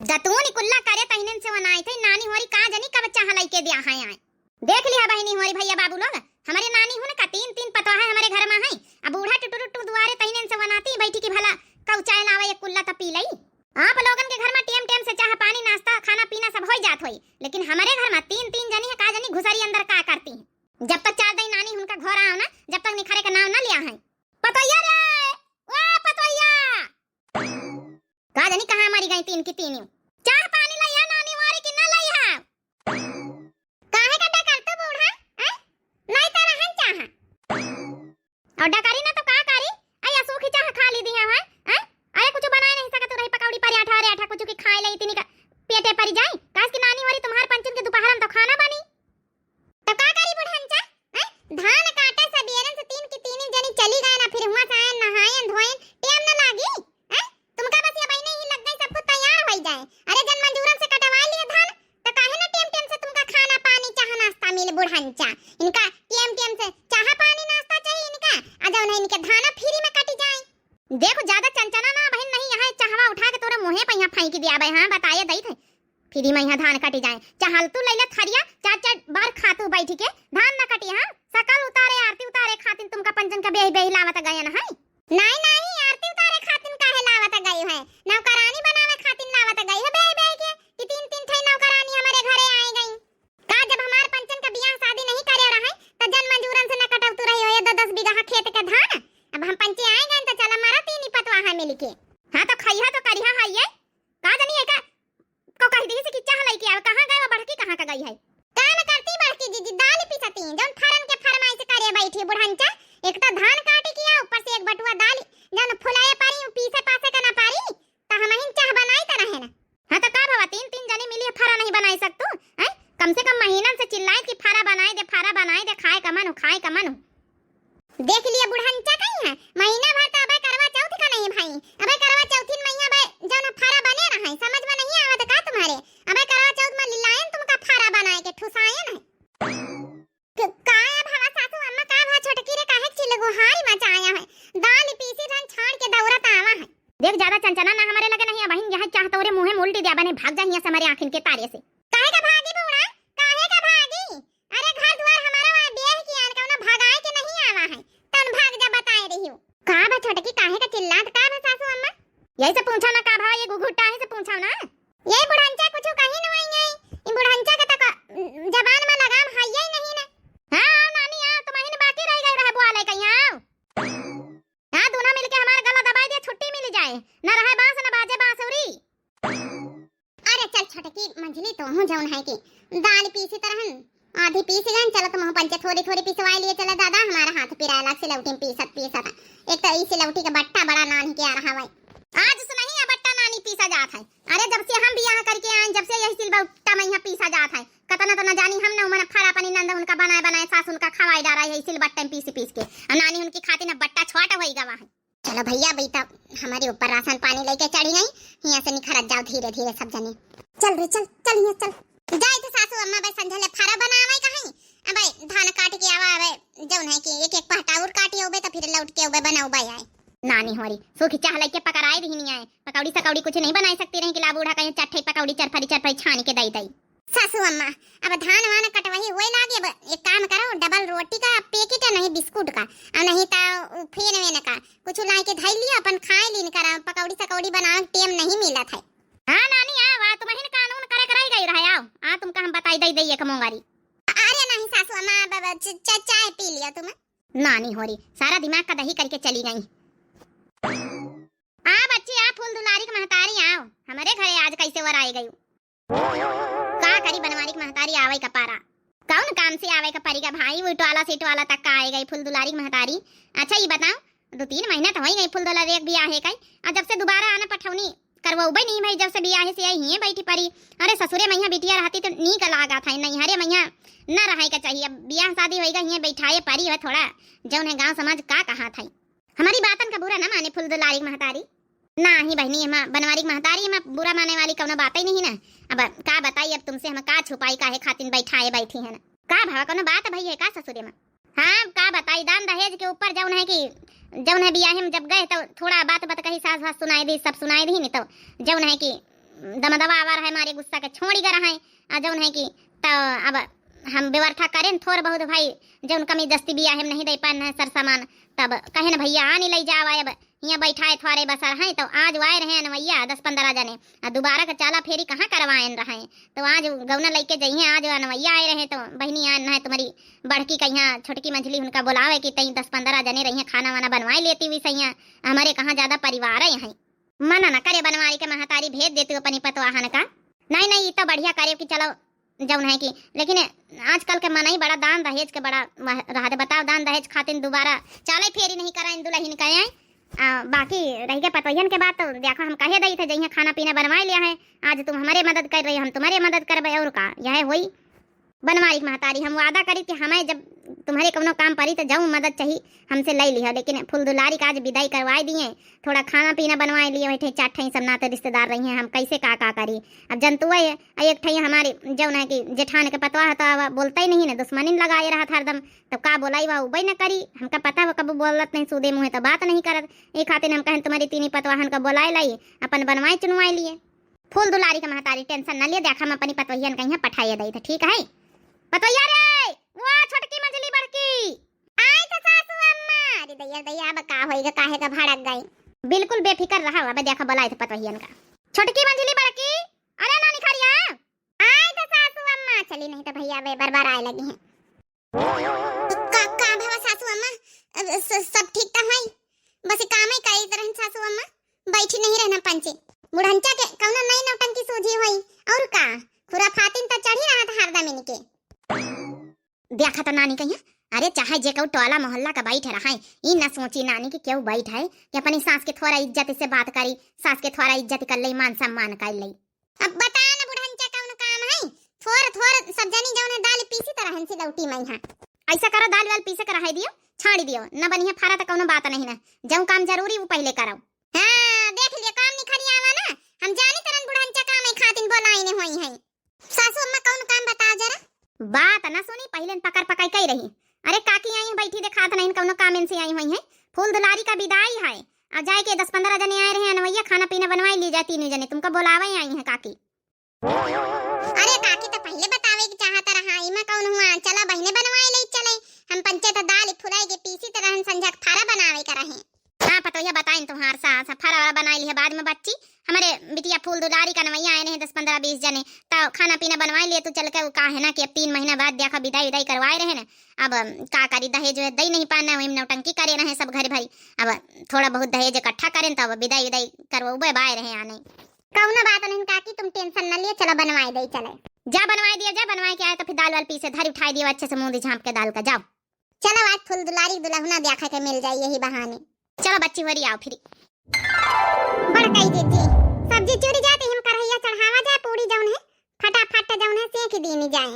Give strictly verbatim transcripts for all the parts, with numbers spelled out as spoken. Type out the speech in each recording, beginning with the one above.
जतून कुल्ला करे तहिनन से वनाइत है, नानी होरी का जनी कब चाह लइके दिया है आए। देख लिहा बहिनी होरी भइया बाबू लोग, हमरे नानी हुन का तीन तीन पतवाह है हमरे घर मा है। अब बूढ़ा टुटुर टुटुर दुआरे तहिनन से वनाती बैठी कि भला कऊ चाय लावे एक कुल्ला त पी लई। आप लोगन के घर मा टेम टेम से चाह पानी नाश्ता खाना पीना सब होइ जात होई, लेकिन हमरे घर मा तीन तीन जनी है, का जनी घुसरी अंदर का करती है। जब तक चार दई नानी हुनका घर आओ ना, जब तक निखरे का नाव ना लिया है। पतोहिया रे, ओ पतोहिया। का जनी कहाँ मरी गई तीन की तीन। चाह पानी लइहा नानी वारी की ना लइहा। काहे का डकरतू बूढ़ा, हैं? नहीं तो रहन चाहा। और डकरी ना तो का करी? अया सूखी चाह खा ली दिया है, हैं? अरे कुछ बनाए नहीं सकत रही पकौड़ी पर आठा, अरे आठा कुछ की खाए लई तीनी का पेटे परी जाई। कास की नानी वारी तुम्हार पंचन के दोपहर में तो खाना बनी। तो का करी बुढ़ंचा? हैं? धान काटे सबेरन से तीन की तीन जनी चली गए ना, फिर हुआ से आयन, नहायन, धोयन, टेम न लागी? हैं? तुमका बस ये बहिने ही लग गई, सब कुछ तैयार होई जाए। अरे जन मजूरन से कटवा लिए धान, तो काहे ना टेम टेम से तुमका खाना पानी, चाह नाश्ता मिले बुढ़ंचा? इनका टेम टेम से चाह पानी नाश्ता चाहिए इनका, आ जौन है इनके धाना फ्री में कटी जाए। देखो ज्यादा चंचना ना बहिन, नहीं यहाँ चाहवा उठा के तोरा मुँहे पे यहाँ फेंक दिया बे। हाँ बताए दई थे। फिरी में यहाँ धान कटी जाए, चाहल तू लैले थरिया, चार चार बार खातू बैठ के, धान न कटी। हाँ, सकल उतारे, आरती उतारे खातिन तुमका पंचन का बेही बेही लावत गए न है। नहीं, नहीं, आरती उतारे खातिन काहे लावत गई है? नौकरानी बनावे खातिन लावत गई है बेही बेही के, कि तीन तीन ठे नौकरानी हमरे घरे आए गई। का जब हमार पंचन का बियाह शादी नहीं करे रहे, त जन मजूरन से न कटौतू रही हो, ये दस दस बीघा खेत के धान, अब हम पंचे आए गए, त चला मरा तीन ही पतवाहा मिल के। हाँ, तो खइहा तो करिहा है ये, का जनी एका को कह दी से कि चाह लइके आवे, कहाँ गए वो बड़की, कहाँ का गई है? काम करती बड़की जीजी, दाल पीसती, जौन फरन के फरमाइश करे बैठी बुढ़ंचा, एक तो धान काटे किया, ऊपर से एक बटुआ दाल, जौन फुलाए पारी, पीसे पासे का ना पारी, त हमहिन चाह बनाई त रहे ना। हाँ, तो का भवा, तीन तीन जने मिली फरा नहीं बनाई सकतू, हैं? कम से कम महीनन से चिल्लाई कि फरा बनाए दे, फरा बनाए दे, खाए का मन हो, खाए का मन हो। देख लिया बुढ़ंचा कहीं है, महीना भर तो अबे करवा चौथ का नहीं भाई, अबे करवा चौथिन मैया अबे जौन फरा बने रहे, समझ में नहीं आवत का तुम्हारे? अबे करवा चौथ में लिलायन तुमका फरा बनाए के ठुसायन है। क-, का है भवा सासू अम्मा, का भा छोटकी रे, काहे चिल्लगुहारी मचाया है? दाल पीसी धन छान के दौरत आवा है। देख ज्यादा चंचना ना हमारे लगे नहीं, अबहिन यहाँ चाह तोरे मुँहे में उल्टी दिया बने, भाग जा यहाँ से हमारे आँखिन के तारे से। काहे का भागी बूढ़ा, काहे का भागी? अरे घर दुआर हमारा वहाँ बेह किया न, कौनो भगाए के नहीं आवा है, तन भाग जा बताए रही हो। का बा छोटकी, काहे का चिल्लात का बा सासू अम्मा? यही से पूछा ना का भा, ये घुघुट्टा ही से पूछा ना। ये बुढ़ंचा कुछ कहीं न आई है, इन बुढ़ंचा के तो क-, जबान में लगाम है ही नहीं ना। हाँ, आओ नानी आओ, तुम ही बाकी रह गए रहे बुआ लेके आओ। हाँ, दूना मिलके हमार गला दबाई दिया, छुट्टी मिल जाए, न रहे बांस न बाजे बांसुरी। अरे चल छोटकी मंझली, तोहू जौन है कि दाल पीसी तरहन आधी पीस गन, चलो तुमहू पंचे थोड़ी थोड़ी पिसवाई लिए चला दादा, हमारा हाथ पिराए लाग सिलौटी में पीसत पीसत। एक तो ई सिलौटी के बट्टा बड़ा नान्ही के आ रहा है। आज से नहीं ये बट्टा नानी पीसा जात है। अरे जब से हम बियाह करके आए, जब से यही सिलबट्टा में यहाँ पीसा जात है, कतना तो न जानी हम न उमन फरा अपनी नंद उनका बनाए बनाए सास उनका खवाई डारा है सिलबट्टे में पीस पीस के। और नानी उनकी खातिर न बट्टा छोटा होई गवा है। चलो भैया, अभी तब हमारे ऊपर राशन पानी लेके चढ़ी गई, हियाँ से निखरत जाओ धीरे धीरे सब जने। चल रे चल, चल हियाँ चल। जाए थे सासू अम्मा, बे संझले फरा बनावे कहीं, अबे धान काट के आवा, अबे जौन है कि एक एक पहटा और काटी होबे तो फिर लौट के होबे बनाओ आए। नानी होरी सूखी चाह लेके पकड़ाए रही नहीं आए, पकौड़ी सकौड़ी कुछ नहीं बनाई सकती रही कि ला बूढ़ा कहीं चट्ठे पकौड़ी चरफरी चरफरी छानी के दई दई। सासू अम्मा, अब धान वान कटवही होए लागे, अब एक काम करो, डबल रोटी का पैकेट है, नहीं बिस्कुट का, और नहीं तो उ फेन वेन का, कुछ लाई के धई लियो, अपन खाए लीन करा, पकौड़ी सकौड़ी बनावे के टेम नहीं मिलत है। हाँ नानी, आओ, आ तुम ही कानून करे कराई गई रहे, आओ, आ तुमका हम बताई दई दई एक मोंगारी। अरे नहीं सासू अम्मा, अब, अब च-, च-, चाय पी लियो तुम। नानी होरी सारा दिमाग का दही करके चली गई। आ बच्ची, आ फूल दुलारी के महतारी, आओ, हमरे घरे आज कैसे वराए गयू। का करी बनवारी के महतारी, आवे का पारा, कौन काम से आवे का परी का भाई, वो टोला से टोला तक का आए गई फूल दुलारी के महतारी। अच्छा ये बताओ, दो तीन महीना तो हो ही गई फूल दुलारी के बियाह है कई, और जब से दोबारा आना पठौनी करवउबे नहीं भाई, जब से बियाह से आई हिये बैठी परी। अरे ससुरे मैया बिटिया रहती तो नीक लागा था, नैहरे मैया न रहे का चाहिए। अब बियाह शादी होई गई, हिये बैठाए परी है थोड़ा, जौन है गाँव समाज का कहा था। हमारी बातन का बुरा ना माने फूल दुलारी के महतारी। नाही बहिनी, एमा बनवारी के महतारी, एमा बुरा माने वाली कौनो बात ही नहीं ना। अब का बताई, अब तुमसे हम का छुपाई, काहे खातिन बैठाए बैठी है ना। का भवा, कौनो बात भई है का ससुरे में? हाँ, का बताई, दान दहेज के ऊपर जौन है कि, जौन है बियाहे में जब गए तो थोड़ा बात बात कही, सास वास सुनाए दी, सब सुनाए दी, नहीं तो जौन है कि दमदवा आवा रहे, मारे गुस्सा के छोड़ी ग रहे। आ जौन है कि त अब हम व्यवस्था करेन थोर बहुत भाई, जौन कमी जस्ती बियाहे में नहीं दे पाएन है सर सामान, तब कहेन भैया आनी लई जावा। अब हियाँ बैठाए थोरे बसर हैं, तो आज आए रहे अनवैया दस पन्द्रह जने, आ दोबारा के चाला फेरी कहाँ करवाएन रहे, तो आज गौना लइके जइहें, आज अनवैया आए रहे, तो बहिनी आए न है तुम्हारी बड़की कहिया छोटकी मंझली उनका बोलावे कि तई दस पन्द्रह जने रहिए, खाना वाना बनवाए लेती हुई सैया, हमारे कहाँ ज्यादा परिवार है। मना न करे बनवारी के महतारी, भेज देती अपनी पतवाहन का। नहीं, नहीं, ई तो बढ़िया करे कि चलो जौन है कि, लेकिन आजकल के मनई बड़ा दान दहेज के बड़ा वह रहत है। बताओ, दान दहेज खातिर दोबारा चाले फेरी नहीं कराइन दुल्हन का, हैं? आ, बाकी रह गए पतोहियन के बात, तो देखो हम कहे दई थे, जइहे खाना पीना बनवाए लिया है, आज तुम हमारे मदद कर रही हो, हम तुम्हारे मदद करबे, और का यह होई? बनवारी के महतारी, हम वादा करी कि हमें जब तुम्हारे कौनो काम पड़ी तो जौन मदद चाही हमसे ले लिहो, लेकिन फूल दुलारी का आज विदाई करवाए दिए, थोड़ा खाना पीना बनवाए लिए, बैठे चार ठे सब नाते रिश्तेदार रही हैं, हम कैसे का का करी? अब जनतुआ है, आ एक ठे हमारे जौन है कि जेठान के पतवा है तो अब बोलता ही नहीं ना, दुश्मनी लगाए रहा था हरदम, तब का बोलाई वह उबई न करी, हमका पता है वो कब बोलत नहीं, सूदे मुँह तो बात नहीं करत, ये खातिर हम कहें तुम्हारी तीनी पतवाहन का बोलाए लाई, अपन बनवाए चुनवाए लिए। फूल दुलारी के महतारी tension न लिए, देखा हम अपनी पतोहियन कहीं पठाइए दई थे, ठीक है? पतोहिया रे, वो छोटकी मंझली बड़की। आई थे सासू अम्मा। अरे दैया, दैया, अब का होई ग, काहे का भड़क गई? बिल्कुल बेफिकर रहा, अब देखा बोलाए थे पतोहियन का। छोटकी मंझली बड़की, अरे नानी खरिया। आई थे सासू अम्मा, चली नहीं तो भैया बे बार बार आए लगी हैं। का, का भवा सासू अम्मा? अब स-, सब ठीक त है? बस कामे करी त रहन सासू अम्मा, बैठी नहीं रहना पंचे। बुढ़ंचा के कौनो नई नौटंकी सूझी होई, और का? खुराफातिन त चढ़ी रहा था हरदम इनके। देखा त नानी कहिया, अरे चाहे जे केहू टोला मोहल्ला का बैठ रहा है, ई न सोची नानी कि केहू बैठ है कि अपनी सास के थोड़ा इज्जत से बात करी, सास के थोड़ा इज्जत कर ले, मान सम्मान कर ले। अब बता न बुढ़ंचा कौन काम है? थोर थोर सब जनी जौन है दाल पीसी त रहन सिलौटी में है। ऐसा करो, दाल वाल पीसे के रहे दियो, छाड़ी दियो, न बनिया फारा त कौनो बात नहीं ना, जौन काम जरूरी वो पहले करो। हाँ, देख लियो, काम निखरी आवा ना, हम जानी तरन बुढ़ंचा काम है खातिन बोलाइने होई है। सासू अम्मा कौन काम बताओ जरा? बात न सुनी, पहले न पकड़ पकड़ कही रही। अरे काकी आई हैं बैठी, देखात नहीं कौनो काम इनसे आई हुई है। फूल दुलारी का विदाई है, अब जाए के दस पन्द्रह जने आए रहे अनवैया, खाना पीना बनवाई ली जाए तीनों जने, तुमको बोलावे आई हैं काकी। अरे काकी तो पहले बतावे के चाहत रहा, इमा कौन हुआ, चला बहिने बनवाए ले चले। हम पंचे त दाल फुलाए के पीसी त रहन, संझा के फारा बनावे का रहे। हाँ पतोहिया बताइन तुम्हार सास, फारा वारा बनाए लिहे बाद में बच्ची। हमारे बिटिया फूल दुलारी का नवैया आए रहे दस पन्द्रह बीस जने, तो खाना पीना बनवाए लिए तू चल के, वो का है ना कि अब तीन महीना बाद देखा विदाई विदाई करवाए रहे ना, अब का करी, दहेज वहेज दई नहीं पाना, वही नौटंकी करे रहे सब घर भरी। अब थोड़ा बहुत दहेज इकट्ठा करें तब विदाई विदाई करवाए बाय रहे आने। कौनो बात नहीं काकी, तुम tension न लिए, चलो बनवाए दे चले। जा बनवाए दिया, जा बनवाए के आए तो फिर दाल वाल पीसे धरी उठाए दियो अच्छे से मुंह दी झांप के दाल का, जाओ। चलो आज फूल दुलारी दुल्हना देखा के मिल जाए यही बहाने। चलो बच्ची होरी आओ फिर। बड़कई दीदी, सब्जी चुरी जाती हम करहिया चढ़ावा जाए, पूरी जौन है फटाफट जौन है सेंक दीनी जाए।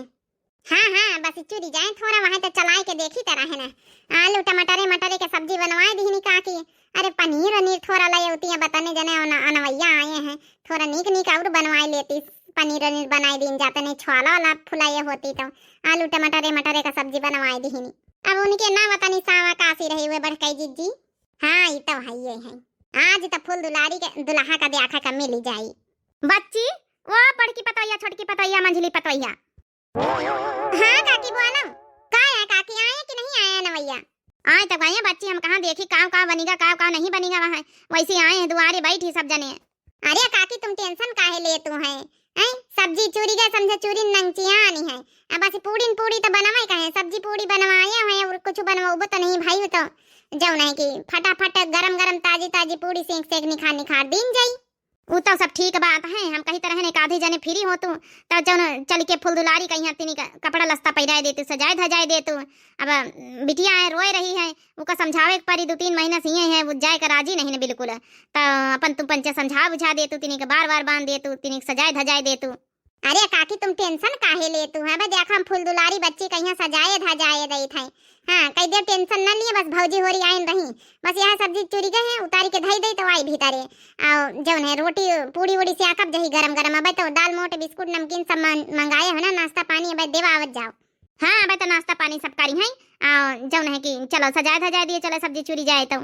हाँ हाँ, बस चुरी जाए थोड़ा, वहाँ तो चलाए के देखी तरह है ना। आलू टमाटरे मटरे के सब्जी बनवाए दीनी काकी। अरे पनीर वनीर थोड़ा ले अउती, बतने जने अन-, अनवैया आए हैं, थोड़ा नीक नीक और बनवाए लेती। पनीर वनीर बनाए दीन जाते नहीं, छोला वाला फुलाए होती तो आलू टमाटरे मटरे का सब्जी बनवाए दीनी। अब उनके ना वतनी सावा कासी रही हुए बड़कई जिज्जी। हाँ, ई तो है, ये है। आज तो फूल दुलारी के दुल्हा का देखा का मिली जाई। बच्ची, वो बड़की पतोहिया, छोटकी पतोहिया, मंझली पतोहिया। हाँ काकी बोलो, का है काकी, आए कि नहीं आए नवैया? आए तो गए बच्ची, हम कहाँ देखी काव काव बनिगा, काव काव नहीं बनिगा, वहाँ वैसे आए हैं दुआरे बैठी सब जने। अरे काकी तुम tension काहे लेतू है? हैं? सब्जी चूरी गए, समझे चूरी नंगचियानी है। अब बस पूड़ी न पूड़ी तो बनवाए का है, सब्जी पूड़ी बनवाए है और कुछ बनवाबो तो नहीं भाई, तो जौन है कि फटाफट गरम गरम ताजी ताजी पूड़ी सेंक सेंक निखार निखार दीन जाई। उ तो सब ठीक बात है, हम कही तरह ने आधे जने free हो तू, तो जौन चल के फूल दुलारी कहीं तिनी का कपड़ा लस्ता पहिराए देतू, सजाए धजाए देतू। अब बिटिया है, रोए रही है, उका समझावे के परी, दो तीन महीना से ये है, वो जाए का राजी नहीं न बिल्कुल। त अपन तू पंचे समझा बुझा देतू, तिनी के बार बार बांध देतू, तिनी के सजाए धजाए देतू। अरे काकी तुम tension काहे लेतू है? बस देखा हम फूल दुलारी बच्ची कहिया सजाए धजाए देत है। हाँ, कह दे tension न लिए, बस भौजी होरी आइन रही, बस यह सब्जी चुरी गए हैं, उतारी के धई दई तो आई भीतरे। आओ जौन है रोटी पूड़ी वूड़ी से आकब जही गरम गरम। अब तो दाल मोट बिस्कुट नमकीन सब मन-, मंगाए हो ना, नाश्ता पानी अब देवा आवत जाओ। हाँ, अब तो नाश्ता पानी सब करी हैं। आ, जौन है कि चलो सजाए धजाए दिए, चलो सब्जी चुरी जाए तो।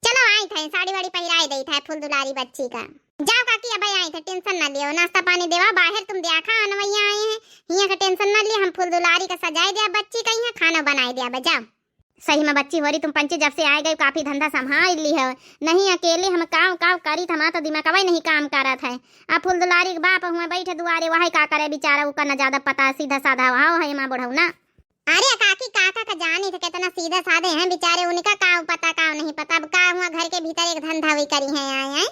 चलो आई थे, साड़ी वाड़ी पहिराए दई थे फूल दुलारी बच्ची का। जाओ काकी, अबे आई थे, tension ना लियो, नाश्ता पानी देवा, बाहर तुम देखा अनवैया आए हैं, हियाँ का tension ना लियो, हम फूल दुलारी का सजाए दिया, बच्ची कहीं है, खाना बनाए दिया, बे जाओ। सही में बच्ची होरी, तुम पंचे जब से आए गए काफी धंधा संभाल ली है, नहीं अकेले हम काव काव करी, हमारा तो दिमागवा ही नहीं काम करत है। अब फूल दुलारी के बाप हुए बैठे दुआरे, वही का करे बेचारा, ओका न ज्यादा पता, सीधा साधा हाव है माँ बुढ़ऊ ना। अरे काकी, काका का जानी थे कितना सीधा साधे हैं बेचारे, उनका का पता का नहीं पता। अब का हुआ, घर के भीतर एक धंधा हुई करी है आए हैं।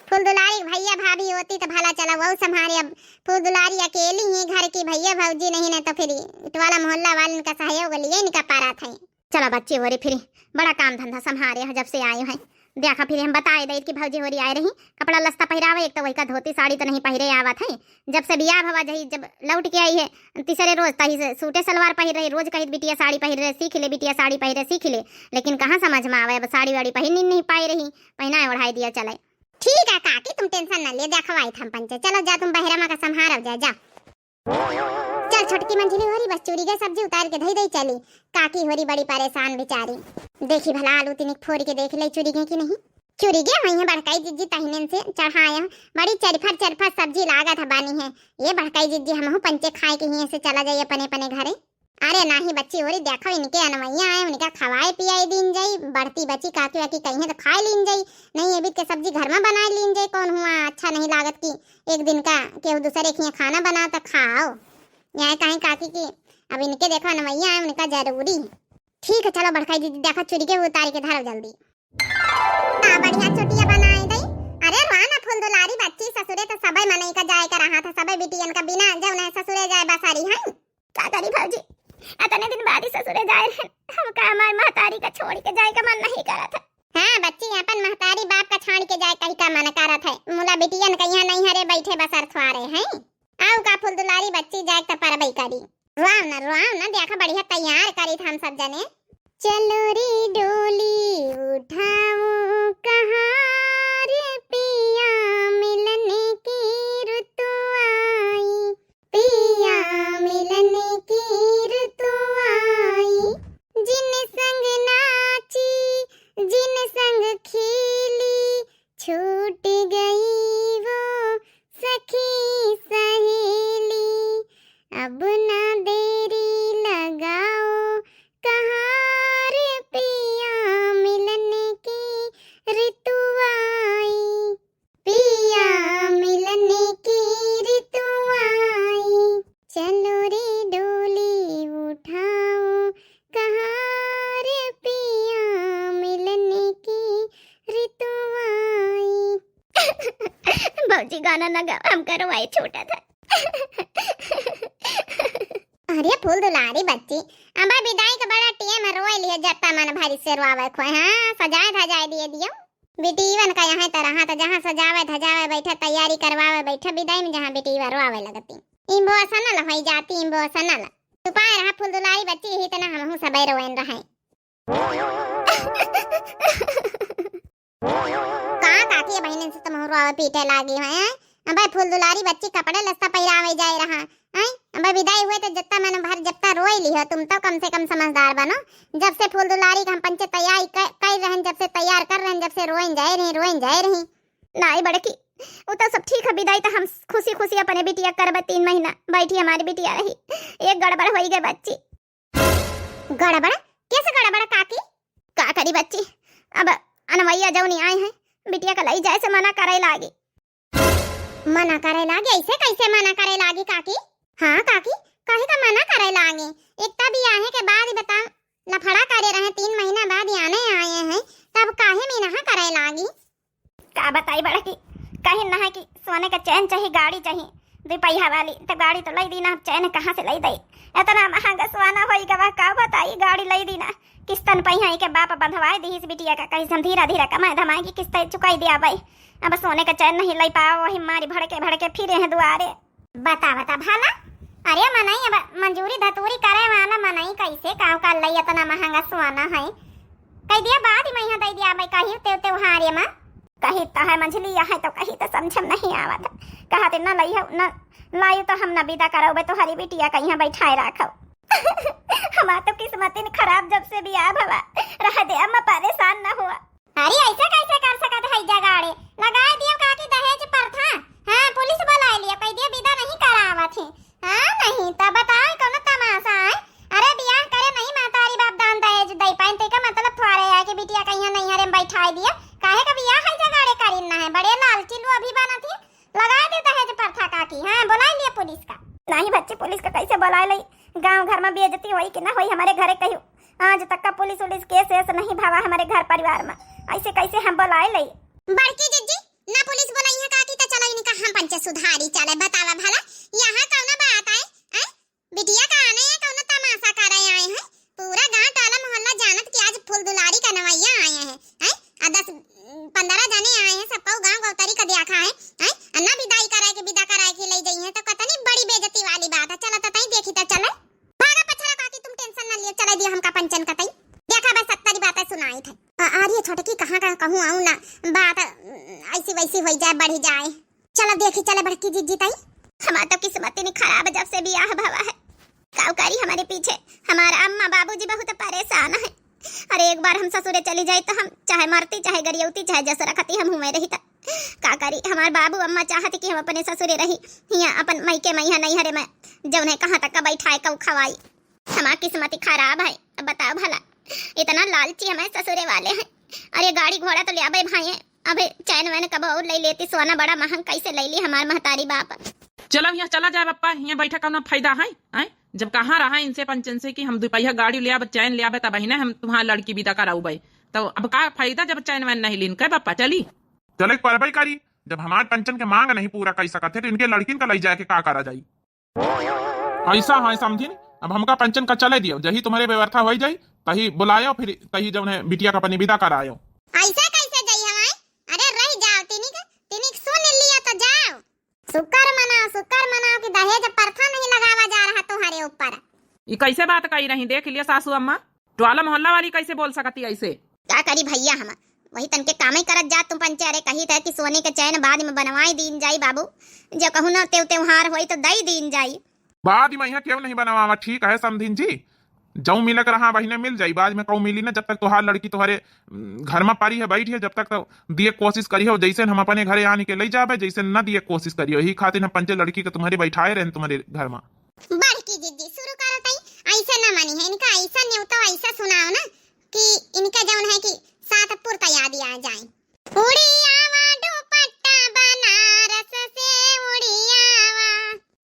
फूल दुलारी के भैया भाभी होती तो भला चला वो संभारे। अब फूल दुलारी अकेली ही घर की, भैया भौजी नहीं, नहीं तो फिर टोला मोहल्ला वाले इनका सहयोग लिए इनका पारा थे। चला बच्ची होरी, फिर बड़ा काम धंधा संभारे है जब से आए हैं। देखा फिर हम बताए दे कि भौजी होरी आए रही, कपड़ा लस्ता पहिरावे, एक तो वही का धोती साड़ी तो नहीं पहिरे आवत है, जब से बियाह भवा जही, जब लौट के आई है, तीसरे रोज तही से सूटे सलवार पहिर रही, रोज कहित बिटिया साड़ी पहिर रहे, सीख ले बिटिया साड़ी पहिरे, सीख ले, लेकिन कहाँ समझ में आवे, अब साड़ी वाड़ी पहिर नहीं, नहीं पाए रही, पहनाए ओढ़ाए दिया चले। ठीक है काकी, तुम tension ना ले, देखवाई हम पंचे, चलो जा तुम बहरमा का संभारव जा, जा। चल छोटकी मंझली होरी, बस चुरी गए सब्जी उतार के धई दई चली, काकी होरी बड़ी परेशान बेचारी। देखी भला आलू तिनिक फोड़ के देख ले चुरी गए कि नहीं। चुरी गए वही है बड़काई जिज्जी तहिनन से चढ़ाया, बड़ी चरफर चरफर सब्जी लागत है बानी है। ये बड़काई जिज्जी हमहू पंचे खाए के हिये से चला जाई अपने अपने घरे। अरे नाही बच्ची होरी, देखो इनके अनवैया आए, उनका खवाए पियाए दीन जाई, बढ़ती बची काकी वाकी कहीं तो खाए लीन जाई, नहीं ये बीत के सब्जी घर में बनाए लीन जाई, कौन हुआ अच्छा नहीं लागत कि एक दिन का केहू दूसरे के हियां खाना बना तो खाओ। यहाँ कहीं काकी की अब इनके देखो अनवैया आए, उनका जरूरी। ठीक है चलो बड़काई दीदी, देखो चुरी के उतार के धरो जल्दी। का बढ़िया चुटिया बनाए दई। अरे रुआ ना फूल दुलारी बच्ची, ससुरे तो सबे मनई का जाए का रहा था, सबे बिटियन का बिना जौन है ससुरे जाए बसारी है। का करी भौजी, अतने दिन बाद ही ससुरे जाए रहे, हमका हमार महतारी का छोड़ के जाए का मन नहीं करत है। हाँ बच्ची, अपन महतारी बाप का छाड़ के जाए कही का मन करत है, मुला बिटियन का यहाँ नहीं हरे बैठे बसर थ्वारे हैं। आऊ का फूल दुलारी बच्ची, जाए त परबई करी। रुआव ना, रुआव ना, देखा बढ़िया तैयार करी था हम सब जने। चलो रे डोली उठाओ कहार, पिया मिलन की रुतु आई, पिया मिलन की रुतु आई। जिन संग नाची, जिन संग खेली, छूट गई वो सखी सहेली। अब ना देरी लगाओ कहार, पिया मिलन की रितु आई, पिया मिलन की रितु आई। चलो रे डोली उठाओ कहार, पिया मिलन की रितु आई। भौजी गाना न गाओ, हमका रोवाई छूटा था। अरे फूल दुलारी बच्ची, अब विदाई का बड़ा टेम रोए लिहे, जत्ता मन भरी से रोआवे खोए। हाँ, सजाए धजाए दिए दियो। बिटीवन का यहाँ तरह तो जहाँ सजावे धजावे बैठे, तैयारी करवावे बैठे, विदाई में जहाँ बिटीवा रोआवे लगती। Emotional होई जाती, emotional। चुपाए रहा फूल दुलारी बच्ची, यही तना हमहू सबे रोएन रहे। का काकी, बहिनन से तो मुँह रोआवे पीटे लागी है, हैं? अबे फूल दुलारी बच्ची कपड़े लत्ता पहिरावे जाए रहा, हैं? अबे विदाई हुए तो जत्ता मन भर जत्ता रोए लिहो, तुम तो कम से कम समझदार बनो। जब से फूल दुलारी का हम पंचे तैयारी क-, कर रहन, जब से तैयार कर रहन, जब से रोएन जाए रही, रोएन जाए रही। नाई बड़की, वो तो सब ठीक है, विदाई तो हम खुशी खुशी अपने बिटिया करबे, तीन महीना बैठी हमारी बिटिया रही, एक गड़बड़ होई गए बच्ची। गड़बड़? कैसे गड़बड़ काकी? का करी बच्ची, अब अनवैया जौनी आए हैं, बिटिया का लई जाए से मना करे लागी। मना करे लागी? ऐसे कैसे मना करे लागी काकी? हाँ काकी, काहे का मना करे लागी? एक तब बियाहे के बाद ही बता, लफड़ा करे रहे, तीन महीना बाद याने आए हैं, तब काहे में नहा करे लागी? का बताई बड़की, कहीं ना है कि सोने का चैन चाही, गाड़ी चाही, दुपहिया वाली, तो गाड़ी तो लई दीना, अब चैन कहाँ से लई दई? इतना महंगा सोना होई गवा, का बताई, गाड़ी लई दीना, किस्तन पहिया के बाप बंधवाए दी इस बिटिया का, कहीं से हम धीरा धीरा कमाए धमाए की किस्त चुकाई दिया भाई। अब सोने का चैन नहीं लई पाओ, वही मारी भड़के भड़के फिरे हैं दुआरे। बता, बता भला। अरे मनई, अब मंजूरी धतूरी करे वाला मनई कैसे काव कर लई इतना महंगा सोना है? कह दिया बाद ही मैं यहाँ दे दिया, मैं कही ते त्योहारे में। कही तो है मंझली है तो कही तो समझ में नहीं आवत। कहा ते न लई हो, न लाई तो हम न विदा करो, बे तोहरी बिटिया का यहाँ बैठाए रखो। हमार तो किस्मतिन खराब, जब से बियाह भवा रह दे, अम्मा परेशान न हुआ। अरे ऐसे कैसे कर सकत है जगाड़े? लगाए दियो काकी दहेज पुलिस बोलाइ लिया, कहि दिया बिदा नहीं करावत ही। हाँ, नहीं, तब बताओ, ई कौनो तमासा है? अरे, बियाह करे नहीं महतारी बाप दान दहेज दइ पाइन, तेका मतलब थोड़े है कि बिटिया कहिया नैहरे में बैठाइ दिया। काहे का बियाह है जगाड़े करीन ना है, बड़े लालची लोभी बनत ही। लगाइ दे दहेज प्रथा काकी, हाँ, बोलाइ लिया पुलिस का। नहीं बच्ची, पुलिस का कैसे बोलाइ लई? गाँव घर में बेइज्जती होई कि ना होई हमरे घरे कहियो? आज तक का पुलिस उलिस केस एस नहीं भवा हमरे घर परिवार में, ऐसे कैसे हम बोलाइ लई? बड़की जिज्जी, ना पुलिस बोलाई है काकी, तो चलो इनका हम पंचे सुधारी चले, बतावा भला, यहाँ कौनो बात आए, आए? बिटिया का आने है, कौनो तमासा करे आए हैं? पूरा गांव टोला मोहल्ला जानत कि आज फूल दुलारी का नवैया आए हैं, हैं? आ दस पन्द्रह जने आए हैं, सबको गांव गौतरी का देखा है, हैं? आ ना बिदाई कराए के, बिदा कराए के ले जाई है, तो कतनी बड़ी बेइज्जती वाली बात है। चला तो तई देखी तो चले। भागा पछड़ा काकी, तुम टेंशन ना लियो, चले दियो हमका पंचन का तई। देखा बस सत्तरी बातें सुनाई थे। आ, आ रही है छोटकी, कहाँ का कहूँ आऊँ ना, बात अ, ऐसी वैसी होई जाए, बढ़ी जाए। चलो देखी चले बड़की जिज्जी तई। हमार तो किस्मत ही नहीं खराब, जब से बियाह भवा है। काउ करी हमरे पीछे, हमार अम्मा बाबूजी बहुत परेशान है। अरे एक बार हम ससुरे चली जाई तो हम चाहे मरती, चाहे गरियौती, चाहे जस रखती हम हुए रही त। का करी, हमार बाबू अम्मा चाहत कि हम अपने ससुरे रही, हियाँ अपन मइके में, हियाँ नैहरे में, जौने कहाँ तक का बैठाए कऊ खवाई। हमार किस्मत ही खराब है। अब बताओ भला, इतना लालची हमारे ससुरे वाले हैं। अरे गाड़ी घोड़ा तो ले आबे भाई, अबे चैन वैन कब और ले लेती, सोना बड़ा महंग कैसे ले ली हमार महतारी बाप। चलो यहाँ चला जाए बप्पा, यहाँ बैठा कौनो फायदा है, हैं? जब कहाँ रहा इनसे पंचन से कि हम दुपहिया गाड़ी ले आबे, चैन ले आबे, तब ही ना हम तुम्हार लड़की बिदा कराउबे। तो अब का फायदा जब चैन वैन नहीं लीन के बप्पा, चली? चले के परबे करी, जब हमार पंचन के मांग नहीं पूरा कर सकत है तो इनके लड़किन का लई जाए के का करा जाई? ऐसा है समधिन, अब हमका पंचन का चले दियो, जही तुम्हारे व्यवस्था होई जाई, तही बुलायो, फिर तही जौन है बिटिया का अपनी बिदा करायो। ऐसा कैसे जाई हमारे? अरे रह जाओ, तिनिक, तिनिक सुन लिया तो जाओ। शुक्र मनाओ, शुक्र मनाओ कि दहेज प्रथा नहीं लगावा जा रहा तुम्हारे ऊपर। ई कैसे बात कही रही, देख लिया सासू अम्मा, टोला मोहल्ला वाली कैसे बोल सकती ऐसे? का करी भैया, हम वही तनके कामे करत जात तुम पंचे। अरे कही थे कि सोने के चैन बाद में बनवाई दीन जाई बाबू, जो कहूँ ना तेव त्योहार होई तो दई दीन जाई। बाद में यहाँ क्यों नहीं बनवावा, ठीक है समधिन जी, जौ मिलक रहा वही ने मिल जाई, बाद में कऊ मिली ना। जब तक तोहार लड़की तोहरे, उम, घर में परी है, बैठी है, जब तक तो दिए कोशिश करियो, जैसे हम अपने घरे आने के ले जाबे, जैसे न दिए कोशिश करियो, यही खातिर हम पंचे लड़की के तुम्हारे बैठाए रहे तुम्हारे घर में। बड़की जिज्जी शुरू करत हई, ऐसे ना मानी है इनका, ऐसा न्योता ऐसा सुनाओ ना कि इनका जौन है कि सात पुरता याद आ जाए। उड़ियावा दुपट्टा बनारस से उड़ियावा,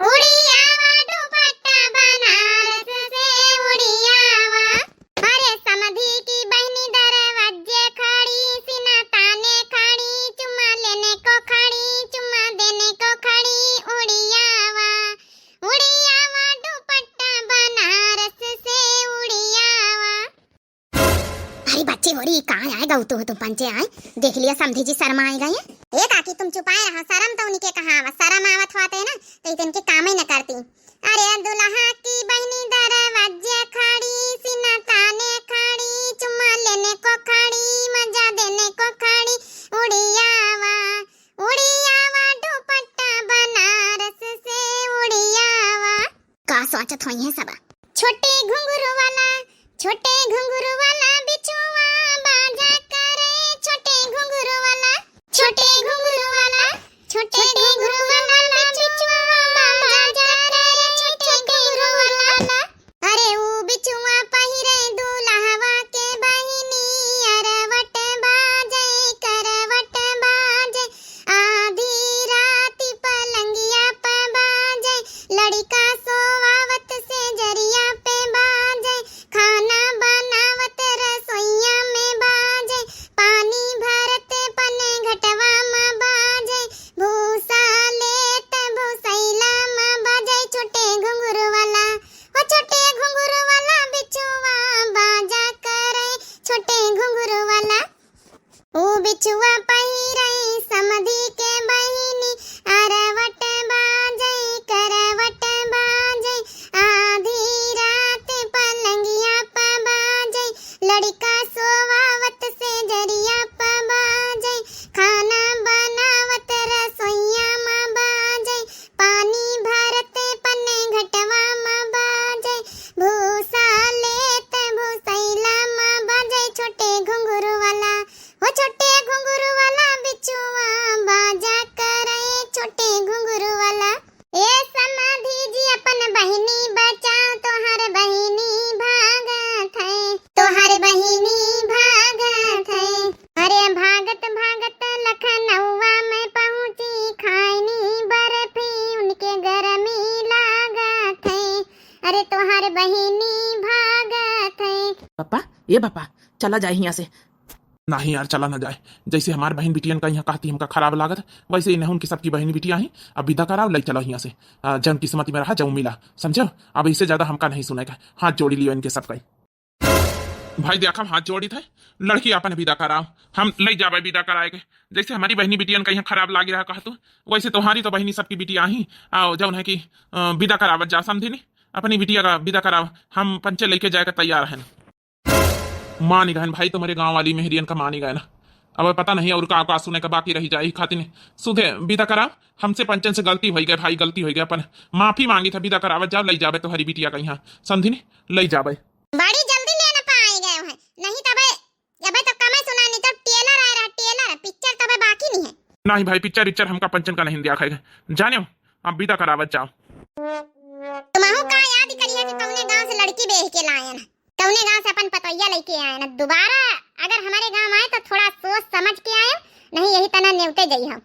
उड़ियावा दुपट्टा बनारस से उड़ियावा। अरे समधी की बहनी दरवाजे खड़ी, सीना ताने खड़ी, चुम्मा लेने को खड़ी, चुम्मा देने को खड़ी, उड़ियावा, उड़ियावा दुपट्टा बनारस से उड़ियावा। अरे बच्ची होरी, कहाँ आए गऊ तू, तुम पंचे आए? देख लिया समधी जी शर्मा आए गए। ए काकी, तुम चुपाए रहा, शर्म तो उनके कहाँ आवत, शर्म आवत होते ना तो इतन के काम ही न करती। अरे दुल्हा की बहनी दरवाजे खड़ी, सीना ताने खड़ी, चुम्मा लेने को खड़ी, मजा देने को खड़ी, उड़ियावा, उड़ियावा दुपट्टा बनारस से उड़ियावा। का सोचत होई है सब? छोटे घुंघरू वाला, छोटे घुंघरू वाला बिचुआ बाजा करे, छोटे घुंघरू वाला, छोटे घुंघरू वाला, छोटे घुंघरू वाला बिचुआ बाजा करे, छोटे घुंघरू वाला। अरे ऊ बिचुआ पहिरे दुल्हवा के बहिनी, अरवट बाजे, करवट बाजे, आधी राती पलंगिया पे बाजे, लड़िका सोवावत से जरिया पे बाजे, खाना बनावत रसोइया में बाजे, पानी भरत पने घटवा में बाजे, भूसा बहिनी भागत है। पापा, ए पापा, चला जाए हियाँ से। नहीं यार, चला ना जाए। जैसे हमार बहिन बिटियन का यहाँ कहती हमका खराब लागत, वैसे इन्हन के सबकी बहिनी बिटिया ही। अब विदा कराओ, लई चलो हियाँ से। आ, जौन किस्मत में रहा, जौन मिला, समझो। अब इससे ज्यादा हमका नहीं सुनेगा। हाथ जोड़ी लियो इनके सबका। भाई देख, हम हाथ जोड़ी थे, लड़की अपन विदा कराओ, हम लई जाबे विदा कराए के। जैसे हमारी बहिनी बिटियन का यहाँ खराब लागी रहा कहतू, वैसे तुम्हारी तो बहिनी सबकी बिटिया ही। आओ, जौन है कि, अ, विदा करावत जा, समझी नी? अपनी बिटिया का विदा कराओ, हम पंचे लेके जाए के तैयार हैं। मानी गहन भाई, तुम्हारे गाँव वाली मेहरियन का मानी गए ना। अब पता नहीं और का, का सुने का बाकी रही जाए, खातिर सुधे विदा कराओ। हमसे पंचन से गलती होई गए भाई, गलती होई गए, अपन माफी मांगी था, विदा करावत जाओ, लई जाबे तुम्हारी बिटिया का यहाँ, समझी नी? लई जाबे। बड़ी जल्दी लेना पाए गए हैं, नहीं तबे, अबे तो कमे सुना नहीं तो टेलर आए रहा, टेलर, पिक्चर तबे बाकी नहीं है। नहीं भाई, पिक्चर विक्चर हमका पंचन का नहीं दिया खाएगा, जाने हो, अब विदा करावत जाओ। तुमहू का याद करिए कि कौने गांव से लड़की बेह के लाए ना, कौने गांव से अपन पतोहिया लेके आए ना। दोबारा अगर हमारे गांव आए तो थोड़ा सोच समझ के आए, नहीं यही तना नेवते जाई हम।